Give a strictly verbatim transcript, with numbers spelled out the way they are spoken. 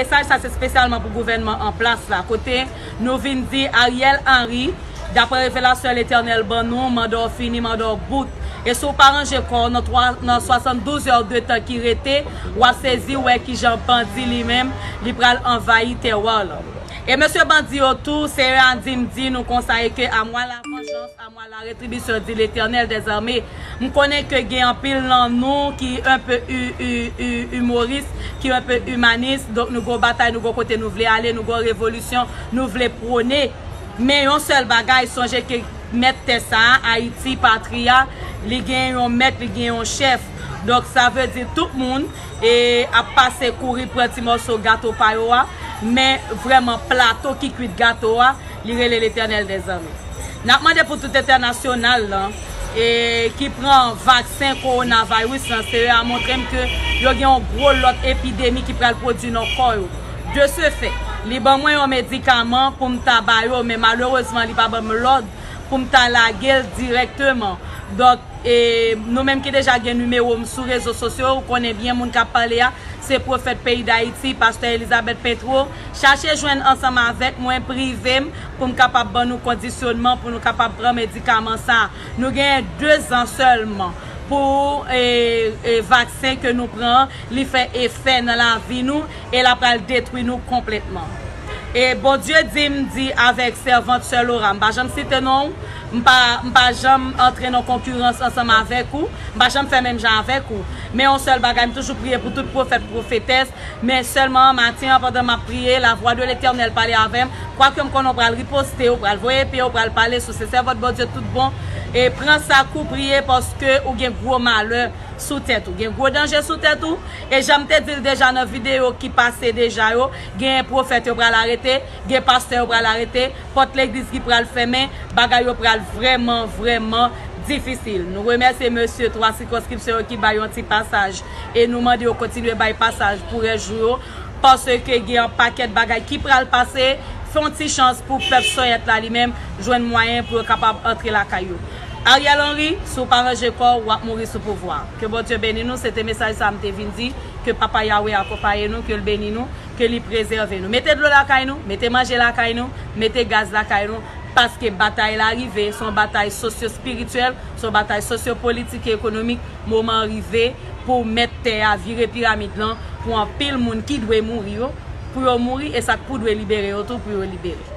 Mesaj sa se espesyalman pou gouvènman an plas la, kote nou vin di Ariel Henry, daprè revelasyon Letènèl ban nou, manda w fini, manda w bout. E si w pa ranje kò w nan twa, nan swasanndouz è de tan ki rete, w ap sezi wè kijan bandi li menm, li pral anvayi tèwa w lan. E mesye bandi yo tou, se yo a di m di nou konsa e ke à moi la vengeance, à moi la rétribution, dit l'Éternel des armées. M konnen ke gen anpil nan nou ki un peu u, u, u, imoris, ki un peu imanis, donk nou gon batay, nou gon kote nou vle ale, nou gon revolisyon nou vle pwone. Men yon sèl bagay, sonje ke mèt tè sa a, Ayiti, patri a, li gen yon mèt, li gen yon chèf. Donk sa vle di tout moun e ap pase kouri pran ti mòso gato pa yo a, men vrèman plato ki kwit gato a, li rele Letènèl dèzame. N ap mande pou tout entènasyonal lan e ki pran vaksen kowonavirus lan, se yo a montre m ke yo gen yon gwo lòt epidemi ki pral pwodui nan kò yo. De ce fait, li ban mwen yon medikaman pou m ta ba yo, men malerezman li pa ban m lòd pou m ta lage l dirèkteman. Donk, e, nou menm ki deja gen nimewo m sou rezo sosyo, ou konnen byen moun k ap pale a, se pwofèt peyi Dayiti, pastè Elizabeth Petro. Chache jwenn ansanm avèk mwen, prive m, pou m kapab ban nou kondisyonman, pou nou kapab pran medikaman sa a. Nou genyen de zan sèlman pou, e, e, vaksen ke nou pran an, li fè efè nan lavi nou e l ap pral detwi nou konplètman. E Bondye di m di avèk sèvant sè Laura, m pa janm site non w, m pa, m pa janm antre nan konkirans ansanm avèk ou, m pa janm fè menm jan avèk ou. Men yon sèl bagay, m toujou priye pou tout pwofèt, pwofetès, men sèlman maten an, pandan m ap priye, la voix de l'Éternel pale avè m, kwake m konnen w pral riposte, w pral voye pye, w pral pale sou se sèvant Bondye tout bon, e pran sa kou priye paske ou gen gwo malè sou tèt ou. Gen gwo danje sou tèt ou. E jan m te di l deja nan videyo ki pase deja yo, gen pwofèt yo pral arete, gen pastè yo pral arete, pòt legliz ki pral fèmen, bagay yo pral vrèman, vrèman difisil. Nou remèsye mesye twa sikonskripsyon yo ki bay yon ti pasaj e nou mande yo kontinye bay pasaj pou rès jou yo, paske gen yon pakèt bagay ki pral pase. Fè yon ti chans pou pèp Sòyèt la li menm jwenn mwayen pou yo kapab antre lakay yo. Ariel Henry, si w pa ranje kò w, w ap mouri sou pouvwa. Ke Bondye beni nou, se te mesaj sa a m te vin di, ke Papa Yahweh akonpaye nou, ke l beni nou, ke li prezève nou. Mete dlo lakay nou, mete manje lakay nou, mete gaz lakay nou, paske batay la rive, se yon batay sosyo-espirityèl, se yon batay sosyo-politik e ekonomik, moman an rive pou mèt tè a vire piramid lan, pou anpil moun ki dwe mouri yo, pou yo mouri, e sa k pou dwe libere yo tou, pou yo libere.